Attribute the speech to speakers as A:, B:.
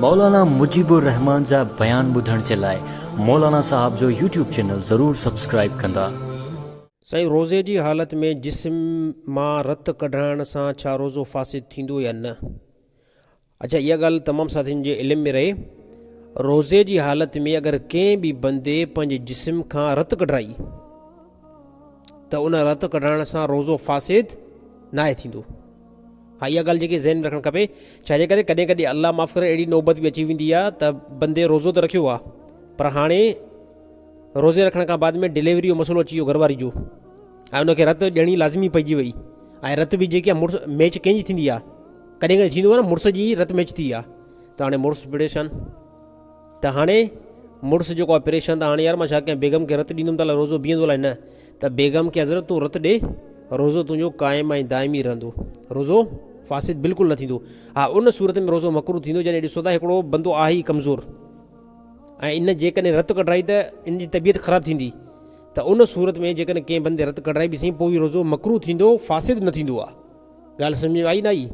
A: مولانا مجيب الرحمان جا بيان ٻڌڻ جي لاء مولانا صاحب جو يوٽيوب چينل ضرور سبسڪرائيب ڪندا.
B: سائين روزي جي حالت ۾ جسم مان رت ڪڍرائڻ سان ڇا روزو فاسد ٿيندو يا نه؟ اڇا اها ڳالهه تمام ساٿين جي علم ۾ رهي روزي جي حالت ۾ اگر ڪنهن به بندي پنهنجي جسم کان رت ڪڍرائي ته ان رت ڪڍرائڻ سان روزو فاسد ناهي ٿيندو. ها اها ڳالهه جيڪي ذهن ۾ رکڻ کپي ڇاجي ڪري ڪڏهن ڪڏهن الله معاف ڪري اهڙي نوبت به اچي ويندي آهي ته بندي روزو ته رکيو آهي پر هاڻي روزي رکڻ کان بعد ۾ ڊليوري جو مسئلو اچي ويو گهر واري جو ۽ ان کي رت ڏيڻي لازمي پئجي وئي ۽ رت به جيڪي مڙس ميچ ڪنهن جي ٿيندي آهي ڪڏهن ڪڏهن ٿيندو آهي نه مڙس جي رت ميچ ٿي آهي ته هاڻي مڙس پريشان ته هاڻي مڙس جيڪو آهي پريشان ته هاڻي يار مان ڇا ڪيان بيگم کي رت ڏيندم ته الائي روزو بيهندو الائي نه ته بيگم کي حضرت تون رت ڏي روزو تنهنجو قائم ۽ دائمي رهندو روزو فاسد بلڪل نه ٿيندو ها ان صورت ۾ روزو مڪروه ٿيندو جڏهن ڏسو ته هڪڙو بندو آهي ئي ڪمزور ۽ ان جيڪڏهن رت ڪڍرائي ته ان جي طبيعت خراب ٿيندي ته ان صورت ۾ جيڪڏهن ڪنهن بندي رت ڪڍرائي به سهي پوء به روزو مڪروه ٿيندو فاسد نه ٿيندو آهي ڳالهه سمجھ ۾ آئي نه آئي؟